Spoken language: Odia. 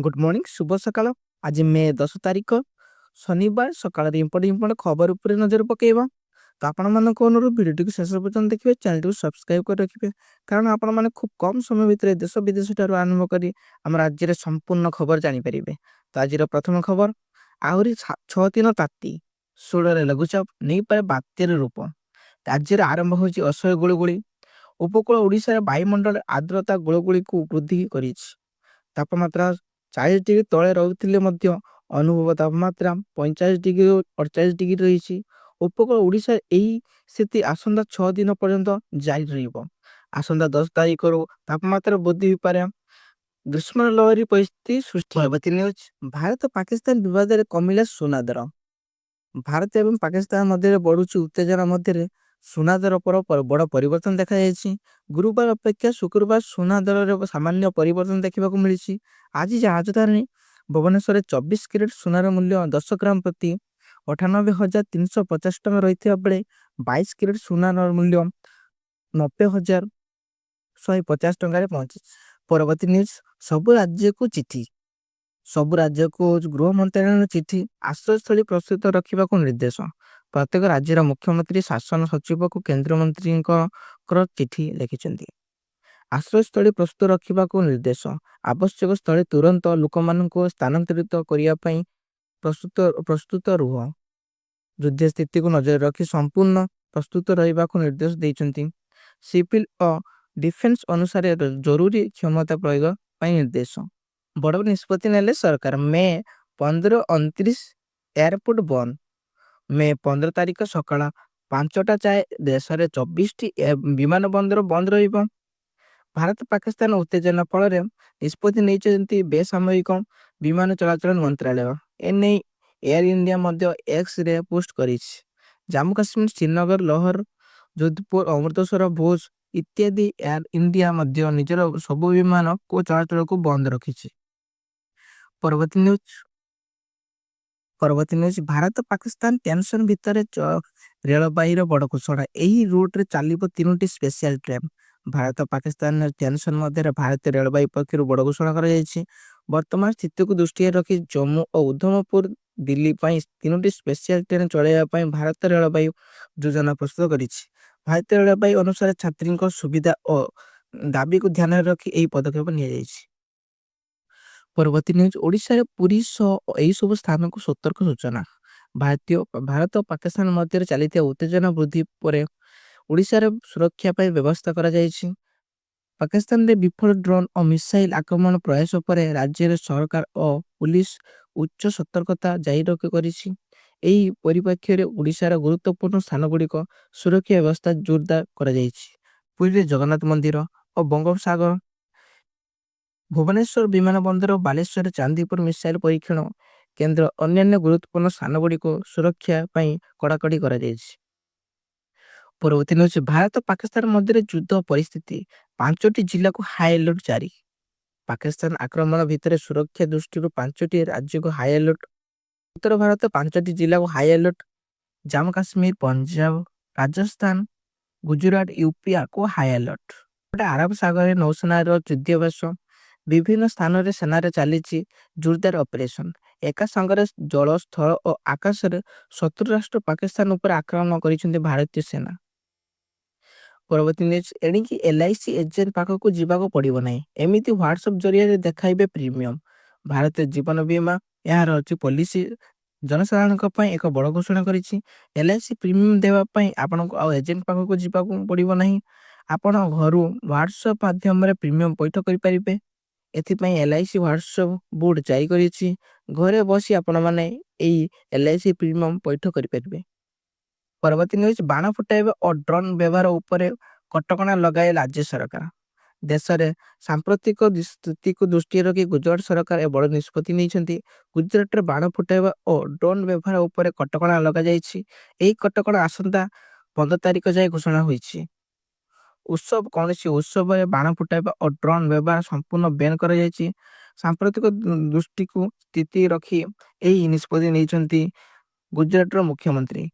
ଗୁଡ୍ ମର୍ଣ୍ଣିଂ, ଶୁଭ ସକାଳ। ଆଜି ମେ 10 ତାରିଖ ଶନିବାର, ସକାଳର ଇମ୍ପୋର୍ଟାଣ୍ଟ ଇମ୍ପୋର୍ଟାଣ୍ଟ ଖବର ଉପରେ ନଜର ପକାଇବା। ତ ଆପଣମାନଙ୍କୁ ଅନୁରୋଧ, ଭିଡ଼ିଓଟିକୁ ଶେଷ ପର୍ଯ୍ୟନ୍ତ ଦେଖିବେ, ଚ୍ୟାନେଲଟିକୁ ସବସ୍କ୍ରାଇବ୍ କରି ରଖିବେ, କାରଣ ଆପଣମାନେ ଖୁବ୍ କମ୍ ସମୟ ଭିତରେ ଦେଶ ବିଦେଶ ଠାରୁ ଆରମ୍ଭ କରି ଆମ ରାଜ୍ୟରେ ସମ୍ପୂର୍ଣ୍ଣ ଖବର ଜାଣିପାରିବେ। ତ ଆଜିର ପ୍ରଥମ ଖବର, ଆହୁରି 6 ଦିନ ତାତି, 16ରେ ଲଘୁଚାପ ନେଇପାରେ ବାତ୍ୟାର ରୂପ। ରାଜ୍ୟରେ ଆରମ୍ଭ ହୋଇଛି ଅସହ୍ୟ ଗୁଳୁଗୁଳି। ଉପକୂଳ ଓଡ଼ିଶାରେ ବାୟୁମଣ୍ଡଳରେ ଆର୍ଦ୍ରତା ଗୁଳୁଗୁଳିକୁ ବୃଦ୍ଧି କରିଛି। ତାପମାତ୍ରା 40 ଡିଗ୍ରୀ ତଳେ ରହୁଥିଲେ ମଧ୍ୟ ଅନୁଭବ ତାପମାତ୍ରା 45 ଡିଗ୍ରୀରୁ 48 ଡିଗ୍ରୀ ରହିଛି। ଉପକୂଳ ଓଡ଼ିଶାରେ ଏହି ସ୍ଥିତି ଆସନ୍ତା 6 ଦିନ ପର୍ଯ୍ୟନ୍ତ ଜାରି ରହିବ। ଆସନ୍ତା 10 ତାରିଖରୁ ତାପମାତ୍ରା ବୃଦ୍ଧି ହୋଇପାରେ। ଗ୍ରୀଷ୍ମ ଲହରୀ ପରିସ୍ଥିତି ସୃଷ୍ଟି। ପରବର୍ତ୍ତୀ ନ୍ୟୁଜ୍, ଭାରତ ପାକିସ୍ତାନ ବିବାଦରେ କମିଲା ସୁନା ଦର। ଭାରତ ଏବଂ ପାକିସ୍ତାନ ମଧ୍ୟରେ ବଢୁଛି ଉତ୍ତେଜନା ମଧ୍ୟରେ ସୁନା ଦର ପର ବଡ଼ ପରିବର୍ତ୍ତନ ଦେଖାଯାଇଛି। ଗୁରୁବାର ଅପେକ୍ଷା ଶୁକ୍ରବାର ସୁନା ଦରରେ ସାମାନ୍ୟ ପରିବର୍ତ୍ତନ ଦେଖିବାକୁ ମିଳିଛି। ଆଜି ରାଜଧାନୀ ଭୁବନେଶ୍ୱରରେ 24 କ୍ୟାରେଟ ସୁନାର ମୂଲ୍ୟ 10 ଗ୍ରାମ ପ୍ରତି 98,350 ଟଙ୍କା ରହିଥିବା ବେଳେ 22 କ୍ୟାରେଟ ସୁନାର ମୂଲ୍ୟ 90,150 ଟଙ୍କାରେ ପହଞ୍ଚିଛି। ପରବର୍ତ୍ତୀ ନ୍ୟୁଜ୍, ସବୁ ରାଜ୍ୟକୁ ଚିଠି। ସବୁ ରାଜ୍ୟକୁ ଗୃହ ମନ୍ତ୍ରଣାଳୟର ଚିଠି, ଆଶ୍ରୟସ୍ଥଳୀ ପ୍ରସ୍ତୁତ ରଖିବାକୁ ନିର୍ଦ୍ଦେଶ। ପ୍ରତ୍ୟେକ ରାଜ୍ୟର ମୁଖ୍ୟମନ୍ତ୍ରୀ, ଶାସନ ସଚିବକୁ କେନ୍ଦ୍ରମନ୍ତ୍ରୀଙ୍କର ଚିଠି ଲେଖିଛନ୍ତି। ଆଶ୍ରୟସ୍ଥଳୀ ପ୍ରସ୍ତୁତ ରଖିବାକୁ ନିର୍ଦ୍ଦେଶ। ଆବଶ୍ୟକ ସ୍ଥଳେ ତୁରନ୍ତ ଲୋକମାନଙ୍କୁ ସ୍ଥାନାନ୍ତରିତ କରିବା ପାଇଁ ପ୍ରସ୍ତୁତ ରୁହ। ଯୁଦ୍ଧ ସ୍ଥିତିକୁ ନଜରରେ ରଖି ସମ୍ପୂର୍ଣ୍ଣ ପ୍ରସ୍ତୁତ ରହିବାକୁ ନିର୍ଦ୍ଦେଶ ଦେଇଛନ୍ତି। ସିଭିଲ ଓ ଡିଫେନ୍ସ ଅନୁସାରେ ଜରୁରୀ କ୍ଷମତା ପ୍ରୟୋଗ ପାଇଁ ନିର୍ଦ୍ଦେଶ। ବଡ଼ ନିଷ୍ପତ୍ତି ନେଲେ ସରକାର, ମେ 15 29 ଏୟାରପୋର୍ଟ ବନ୍ଦ। ମେ 15 ତାରିଖ ସକାଳ 5ଟା ଯାଏ ଦେଶରେ 24ଟି ବିମାନ ବନ୍ଦର ବନ୍ଦ ରହିବ। ଭାରତ ପାକିସ୍ତାନ ଉତ୍ତେଜନା ଫଳରେ ନିଷ୍ପତ୍ତି ନେଇଛନ୍ତି ବେସାମରିକ ବିମାନ ଚଳାଚଳ ମନ୍ତ୍ରାଳୟ। ଏନେଇ ଏୟାର ଇଣ୍ଡିଆ ମଧ୍ୟ ଏକ୍ସରେ ପୋଷ୍ଟ କରିଛି। ଜାମ୍ମୁ କାଶ୍ମୀର, ଶ୍ରୀନଗର, ଲାହୋର, ଯୋଧପୁର, ଅମୃତସର, ଭୁଜ ଇତ୍ୟାଦି ଏୟାର ଇଣ୍ଡିଆ ମଧ୍ୟ ନିଜର ସବୁ ବିମାନକୁ ଚଳାଚଳକୁ ବନ୍ଦ ରଖିଛି। ପରବର୍ତ୍ତୀ ନ୍ୟୁଜ୍, ଭାରତ ପାକିସ୍ତାନ ଟେନସନ ଭିତରେ ରେଳବାଇର ବଡ଼ ଘୋଷଣା। ଏହି ରୁଟରେ ଚାଲିବ ତିନୋଟି special train. Bharat Pakistan tension ମଧ୍ୟରେ ଭାରତୀୟ ରେଳବାଇ ପକ୍ଷରୁ ବଡ଼ ଘୋଷଣା କରାଯାଇଛି। ବର୍ତ୍ତମାନ ସ୍ଥିତିକୁ ଦୃଷ୍ଟିରେ ରଖି ଜମ୍ମୁ ଓ ଉଧମପୁର ଦିଲ୍ଲୀ ପାଇଁ ତିନୋଟି ସ୍ପେଶାଲ ଟ୍ରେନ୍ ଚଳାଇବା ପାଇଁ ଭାରତ ରେଳବାଇ ଯୋଜନା ପ୍ରସ୍ତୁତ କରିଛି। ଭାରତୀୟ ରେଳବାଇ ଅନୁସାରେ, ଯାତ୍ରୀଙ୍କ ସୁବିଧା ଓ ଦାବିକୁ ଧ୍ୟାନରେ ରଖି ଏହି ପଦକ୍ଷେପ ନିଆଯାଇଛି। ପରବର୍ତ୍ତୀ ନ୍ୟୁଜ୍, ଓଡ଼ିଶାରେ ପୁରୀ ସହ ଏହିସବୁ ସ୍ଥାନକୁ ସତର୍କ ସୂଚନା। ଭାରତ ଓ ପାକିସ୍ତାନ ମଧ୍ୟରେ ଚାଲିଥିବା ଉତ୍ତେଜନା ବୃଦ୍ଧି ପରେ ଓଡ଼ିଶାରେ ସୁରକ୍ଷା ପାଇଁ ବ୍ୟବସ୍ଥା କରାଯାଇଛି। ପାକିସ୍ତାନରେ ବିଫଳ ଡ୍ରୋନ୍ ଓ ମିସାଇଲ ଆକ୍ରମଣ ପ୍ରୟାସ ପରେ ରାଜ୍ୟରେ ସରକାର ଓ ପୁଲିସ ଉଚ୍ଚ ସତର୍କତା ଜାରି କରିଛି। ଏହି ପରିପ୍ରେକ୍ଷୀରେ ଓଡ଼ିଶାର ଗୁରୁତ୍ୱପୂର୍ଣ୍ଣ ସ୍ଥାନଗୁଡ଼ିକ ସୁରକ୍ଷା ବ୍ୟବସ୍ଥା ଜୋରଦାର କରାଯାଇଛି। ପୁରୀରେ ଜଗନ୍ନାଥ ମନ୍ଦିର ଓ ବଙ୍ଗୋପସାଗର, ଭୁବନେଶ୍ୱର ବିମାନ ବନ୍ଦର, ବାଲେଶ୍ୱର ଚାନ୍ଦିପୁର ମିସାଇଲ ପରୀକ୍ଷଣ କେନ୍ଦ୍ର, ଅନ୍ୟାନ୍ୟ ଗୁରୁତ୍ୱପୂର୍ଣ୍ଣ ସ୍ଥାନଗୁଡ଼ିକୁ ସୁରକ୍ଷା ପାଇଁ କଡ଼ାକଡ଼ି କରାଯାଇଛି। ପରବର୍ତ୍ତୀ ନ୍ୟୁଜ୍, ଭାରତ ପାକିସ୍ତାନ ମଧ୍ୟରେ ଯୁଦ୍ଧ ପରିସ୍ଥିତି, ପାଞ୍ଚଟି ଜିଲ୍ଲାକୁ ହାଇ ଆଲର୍ଟ ଜାରି। ପାକିସ୍ତାନ ଆକ୍ରମଣ ଭିତରେ ସୁରକ୍ଷା ଦୃଷ୍ଟିରୁ ପାଞ୍ଚଟି ରାଜ୍ୟକୁ ହାଇ ଆଲର୍ଟ। ଉତ୍ତର ଭାରତ ପାଞ୍ଚଟି ଜିଲ୍ଲାକୁ ହାଇ ଆଲର୍ଟ। ଜାମ୍ମୁ କାଶ୍ମୀର, ପଞ୍ଜାବ, ରାଜସ୍ଥାନ, ଗୁଜୁରାଟ, ୟୁପିକୁ ହାଇ ଆଲର୍ଟ। ଗୋଟେ ଆରବ ସାଗରରେ ନୌସେନାର ଯୁଦ୍ଧାଭ୍ୟାସ। ବିଭିନ୍ନ ସ୍ଥାନରେ ସେନାରେ ଚାଲିଛି ଜୋରଦାର ଅପରେସନ। ଏକା ସାଙ୍ଗରେ ଜଳ, ସ୍ଥଳ ଓ ଆକାଶରେ ଶତ୍ରୁ ରାଷ୍ଟ୍ର ପାକିସ୍ତାନ ଉପରେ ଆକ୍ରମଣ କରିଛନ୍ତି ଭାରତୀୟ ସେନା। ପରବର୍ତ୍ତୀ ନ୍ୟୁଜ୍, ଏଣିକି ଏଲ୍ଆଇସି ଏଜେଣ୍ଟ ପାଖକୁ ଯିବାକୁ ପଡ଼ିବ ନାହିଁ, ଏମିତି ହ୍ୱାଟ୍ସଆପ୍ ଜରିଆରେ ଦେଖାଇବେ ପ୍ରିମିୟମ। ଭାରତୀୟ ଜୀବନ ବୀମା ଏହାର ଅଛି ପଲିସି ଜନସାଧାରଣଙ୍କ ପାଇଁ ଏକ ବଡ଼ ଘୋଷଣା କରିଛି। ଏଲ୍ଆଇସି ପ୍ରିମିୟମ ଦେବା ପାଇଁ ଆପଣଙ୍କୁ ଆଉ ଏଜେଣ୍ଟ ପାଖକୁ ଯିବାକୁ ପଡ଼ିବ ନାହିଁ। ଆପଣ ଘରୁ ହ୍ୱାଟ୍ସଆପ୍ ମାଧ୍ୟମରେ ପ୍ରିମିୟମ ପଇଠ କରିପାରିବେ। ଏଥିପାଇଁ ଏଲ୍ଆଇସି ହ୍ୱାଟ୍ସଆପ୍ ବୋର୍ଡ ଜାରି କରିଛି। ଘରେ ବସି ଆପଣମାନେ ଏହି ଏଲ୍ଆଇସି ପ୍ରିମିୟମ ପଇଠ କରିପାରିବେ। ପରବର୍ତ୍ତୀ ନ୍ୟୁଜ୍, ବାଣ ଫୁଟାଇବା ଓ ଡ୍ରୋନ୍ ବ୍ୟବହାର ଉପରେ କଟକଣା ଲଗାଇଲେ ରାଜ୍ୟ ସରକାର। ଦେଶରେ ସାମ୍ପ୍ରତିକ ସ୍ଥିତିକୁ ଦୃଷ୍ଟିରେ ରଖି ଗୁଜରାଟ ସରକାର ଏ ବଡ଼ ନିଷ୍ପତ୍ତି ନେଇଛନ୍ତି। ଗୁଜରାଟରେ ବାଣ ଫୁଟାଇବା ଓ ଡ୍ରୋନ୍ ବ୍ୟବହାର ଉପରେ କଟକଣା ଲଗାଯାଇଛି। ଏହି କଟକଣା ଆସନ୍ତା 15 ତାରିଖ ଯାଏ ଘୋଷଣା ହୋଇଛି। କୌଣସି ଉତ୍ସବରେ ବାଣ ଫୁଟାଇବା ଓ ଡ୍ରୋନ୍ ବ୍ୟବହାର ସମ୍ପୂର୍ଣ୍ଣ ବ୍ୟାନ୍ କରାଯାଇଛି। ସାମ୍ପ୍ରତିକ ଦୃଷ୍ଟିକୁ ସ୍ଥିତି ରଖି ଏହି ନିଷ୍ପତ୍ତି ନେଇଛନ୍ତି ଗୁଜରାଟର ମୁଖ୍ୟମନ୍ତ୍ରୀ।